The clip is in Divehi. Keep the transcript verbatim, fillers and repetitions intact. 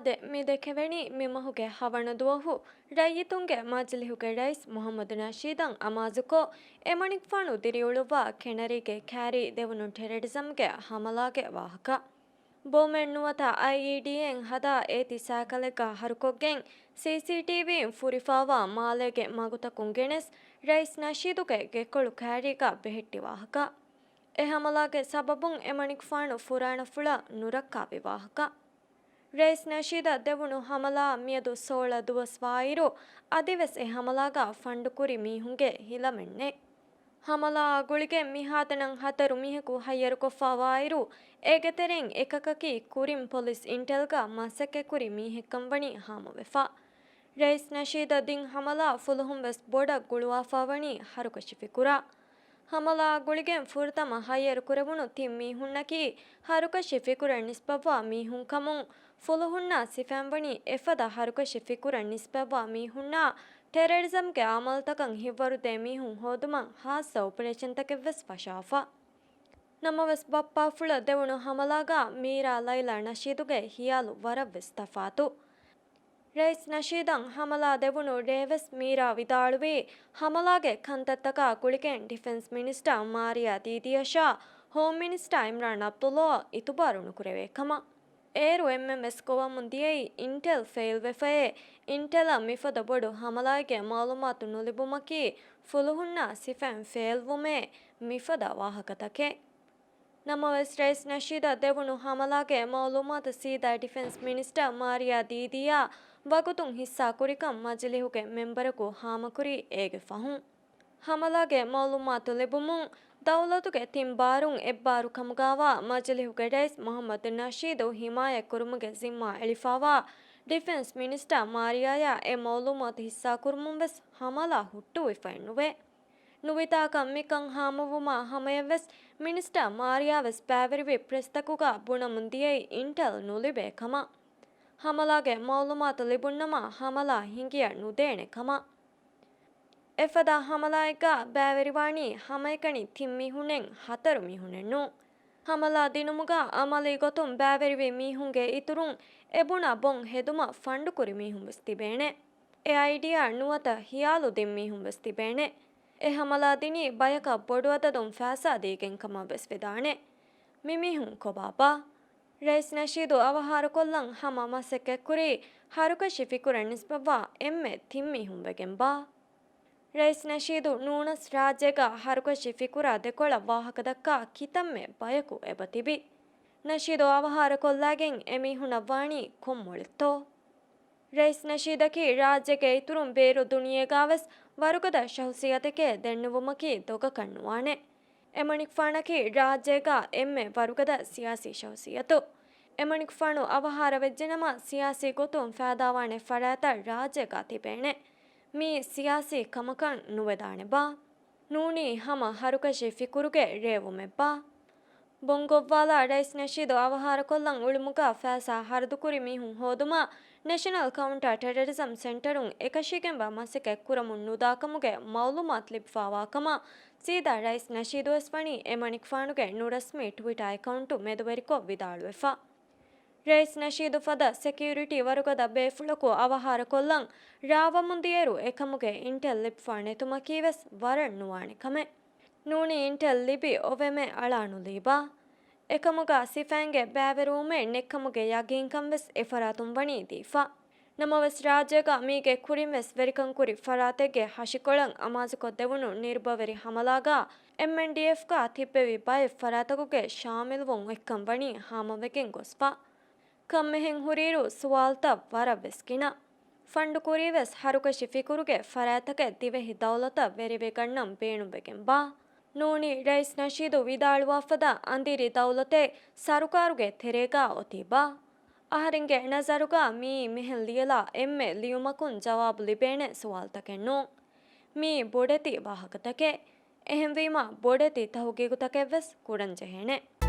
ދެ، މި ދެކެވެނީ މި މަހުގެ ހަވަނަ ދުވަހު ރައްޔިތުންގެ މަޖިލިހުގެ ރައީސް މުހައްމަދު ނަޝީދަށް އަމާޒުކޮށް، އެމަނިކުފާނު ދިރިއުޅުއްވާ ކެނަރީގެ ކާރީ ދެވުނު ޓެރަރިޒަމްގެ ހަމަލާގެ ވާހަކަ. ބޯމެއް ނުވަތަ އައިއީޑީއެއް ހަދާ އޭތި ސައިކަލެއްގަ ހަރުކޮށްގެން، ސީސީޓީވީން ފުރިފާވާ މާލޭގެ މަގުތަކުން ގެނެސް، ރައީސް ނަޝީދުގެ ގެކޮޅު ކާރީގަ ބެހެއްޓި ވާހަކަ. އެ ހަމަލާގެ ސަބަބުން އެމަނިކުފާނު ފުރާނަފުޅަށް ނުރައްކާވި ވާހަކަ. ރައީސް ނަޝީދަށް ދެވުނު ހަމަލާ މިއަދު ސޯޅަ ދުވަސް ވާއިރު، އަދިވެސް އެ ހަމަލާގަ ފަންޑުކުރި މީހުންގެ ހިލަމެއް ނެތް. ހަމަލާއާ ގުޅިގެން މިހާތަނަށް ހަތަރު މީހަކު ހައްޔަރުކޮށްފަ ވާއިރު، އޭގެ ތެރެއިން އެކަކަކީ ކުރިން ޕޮލިސް އިންޓެލްގަ މަސައްކަތްކުރި މީހެއްކަން ވަނީ ހާމަވެފަ. ރައީސް ނަޝީދަށް ދިން ހަމަލާ ފުލުހުން ވެސް ބޮޑަށް ގުޅުވާފަ ވަނީ ހަރުކަށި ފިކުރާ. ހަމަލާއާ ގުޅިގެން ފުރަތަމަ ހައްޔަރު ކުރެވުނު ތިން މީހުންނަކީ ހަރުކަށި ފިކުރަށް ނިސްބަތްވާ މީހުން ކަމުން، ފުލުހުންނާ ސިފައިން ވަނީ އެފަދަ ހަރުކަށި ފިކުރަށް ނިސްބަތްވާ މީހުންނާ ޓެރަރިޒަމްގެ އަމަލުތަކަށް ހިތްވަރުދޭ މީހުން ހޯދުމަށް ހާއްސަ އޮޕަރޭޝަންތަކެއް ވެސް ފަށާފަ. ނަމަވެސް ބައްޕާފުޅަށް ދެވުނު ހަމަލާގަ މީރާ ލައިލާ ނަޝީދުގެ ހިޔާލު ވަރަށް ވެސް ތަފާތު. ރައީސް ނަޝީދަށް ހަމަލާ ދެވުނު ރޭވެސް މީރާ ވިދާޅުވީ، ހަމަލާގެ ކަންތައްތަކާ ގުޅިގެން ޑިފެންސް މިނިސްޓަރ މާރިޔާ ދީދީއަށާ ހޯމް މިނިސްޓަރ އިމްރާން ޢަބްދުﷲ އިތުބާރު ނުކުރެވޭ ކަމަށް. އޭރު އެންމެން ވެސް ގޮވަމުން ދިޔައީ އިންޓެލް ފެއިލް ވެފައޭ، އިންޓެލަށް މިފަދަ ބޮޑު ހަމަލާއެއްގެ މައުލޫމާތު ނުލިބުމަކީ ފުލުހުންނާ ސިފައިން ފެއިލް ވުމޭ މިފަދަ ވާހަކަތަކެއް. ނަމަވެސް، ރައީސް ނަޝީދަށް ދެވުނު ހަމަލާގެ މައުލޫމާތު ސީދާ ޑިފެންސް މިނިސްޓަރ މާރިޔާ ދީދީއާ ވަގުތުން ހިއްސާ ކުރިކަން މަޖިލިހުގެ މެމްބަރަކު ހާމަކުރީ އޭގެ ފަހުން. ހަމަލާގެ މައުލޫމާތު ލިބުމުން، ދައުލަތުގެ ތިން ބާރުން އެއްބާރު ކަމުގާވާ މަޖިލިހުގެ ރައީސް މުހައްމަދު ނަޝީދު ހިމާޔަތް ކުރުމުގެ ޒިންމާ އެޅިފާވާ ޑިފެންސް މިނިސްޓަރ މާރިޔާޔާ އެ މައުލޫމާތު ހިއްސާކުރުމުން ވެސް ހަމަލާ ހުއްޓުވިފައެއް ނުވޭ. ނުވިތާކަށް މިކަން ހާމަވުމާ ހަމަޔަށްވެސް، މިނިސްޓަރ މާރިޔާ ވެސް ބައިވެރިވި ޕްރެސްތަކުގަ ބުނަމުން ދިޔައީ އިންޓެލް ނުލިބޭ ކަމަށް. ހަމަލާގެ މައުލޫމާތު ލިބުންނަމަ، ހަމަލާ ހިނގިޔަ ނުދޭނެ ކަމަށް. އެފަދަ ހަމަލާއެއްގަ ބައިވެރިވާނީ ހަމައެކަނި ތިން މީހުންނެއް، ހަތަރު މީހުންނެއް ނޫން. ހަމަލާ ދިނުމުގަ އަމަލީ ގޮތުން ބައިވެރިވި މީހުންގެ އިތުރުން އެ ބުނާ ބޮން ހެދުމަށް ފަންޑުކުރި މީހުން ވެސް ތިބޭނެ. އެ އައިޑިއާ ނުވަތަ ހިޔާލު ދިން މީހުން ވެސް ތިބޭނެ. އެ ހަމަލާ ދިނީ ބަޔަކަށް ބޮޑު އަދަދުން ފައިސާ ދީގެން ކަމަށް ވެސް ވެދާނެ. މި މީހުން ކޮބާބާ؟ ރައީސް ނަޝީދު އަވަހާރަކޮށްލަން ހަމަ މަސައްކަތްކުރީ ހަރުކަށި ފިކުރަށް ނިސްބަތްވާ އެންމެ ތިން މީހުން ވެގެންބާ؟ ރައީސް ނަޝީދު ނޫނަސް ރާއްޖޭގަ ހަރުކަށި ފިކުރާ ދެކޮޅަށް ވާހަކަދައްކާ ކިތަންމެ ބަޔަކު އެބަ ތިބި. ނަޝީދު އަވަހާރަކޮށްލާގެން އެމީހުނަށް ވާނީ ކޮން މޮޅެއްތޯ؟ ރައީސް ނަޝީދަކީ ރާއްޖޭގެ އިތުރުން ބޭރު ދުނިޔޭގާވެސް ވަރުގަދަ ޝަހުސިއްޔަތެކޭ ދެންނެވުމަކީ ދޮގަކަށް ނުވާނެ. އެމަނިކުފާނަކީ ރާއްޖޭގާ އެންމެ ވަރުގަދަ ސިޔާސީ ޝަހުސިއްޔަތު. އެމަނިކުފާނު އަވަހާރަވެއްޖެނަމަ، ސިޔާސީ ގޮތުން ފައިދާވާނެ ފަރާތްތައް ރާއްޖޭގާ ތިބޭނެ. މީ ސިޔާސީ ކަމަކަށް ނުވެދާނެބާ؟ ނޫނީ ހަމަ ހަރުކަށި ފިކުރުގެ ރޭވުމެއްބާ؟ ބޮންގޮއްވާލާ ރައީސް ނަޝީދު އަވަހާރަކޮށްލަން އުޅުމުގަ ފައިސާ ހަރަދުކުރި މީހުން ހޯދުމަށް ނެޝަނަލް ކައުންޓާ ޓެރަރިޒަމް ސެންޓަރުން އެކަށީގެންވާ މަސައްކަތް ކުރަމުން ނުދާކަމުގެ މައުލޫމާތު ލިބިފާވާކަމަށް ސީދާ ރައީސް ނަޝީދުވެސް ވަނީ އެމަނިކުފާނުގެ ނުރަސްމީ ޓްވިޓާ އެކައުންޓު މެދުވެރިކޮށް ވިދާޅުވެފަ. ރައީސް ނަޝީދު ފަދަ ސެކިއުރިޓީ ވަރުގަދަ ބޭފުޅަކު އަވަހާރަކޮށްލަން ރާވަމުންދިޔައިރު އެކަމުގެ އިންޓެލް ލިބިފާ ނެތުމަކީވެސް ވަރަށް ނުވާނެ ކަމެއް. ނޫނީ އިންޓެލް ލިބި އޮވެމެ އަޅާނުލީބާ؟ އެކަމުގަ ސިފައިންގެ ބައިވެރިވުމެއް ނެއްކަމުގެ ޔަގީންކަން ވެސް އެފަރާތުން ވަނީ ދީފަ. ނަމަވެސް، ރާއްޖޭގަ މީގެ ކުރިން ވެސް ވެރިކަން ކުރި ފަރާތެއްގެ ހަށިކޮޅަށް އަމާޒުކޮށް ދެވުނު ނިރުބަވެރި ހަމަލާގަ އެމްއެންޑީއެފްގަ ތިއްބެވި ބައެއް ފަރާތަކުގެ ޝާމިލްވުން އޮތްކަން ވަނީ ހާމަވެގެން ގޮސްފަ. ކަންމެހެން ހުރިއިރު ސުވާލުތައް ވަރަށް ވެސް ގިނަ. ފަންޑު ކުރީ ވެސް ހަރުކަށި ފިކުރުގެ ފަރާތްތަކެއް ދިވެހި ދައުލަތަށް ވެރިވެގަންނަން ބޭނުންވެގެން ބާ؟ ނޫނީ ރައީސް ނަޝީދު ވިދާޅުވާފަދަ އަނދިރި ދައުލަތެއް ސަރުކާރުގެ ތެރޭގަ އޮތީބާ؟ އަހަރެންގެ ނަޒަރުގަ މިއީ މިހެން ލިޔެލާ އެންމެ ލިޔުމަކުން ޖަވާބު ލިބޭނެ ސުވާލުތަކެއް ނޫން. މިއީ ބޮޑެތި ވާހަކަތަކެއް. އެހެންވީމަ، ބޮޑެތި ތަހުގީގުތަކެއް ވެސް ކުރަން ޖެހޭނެ.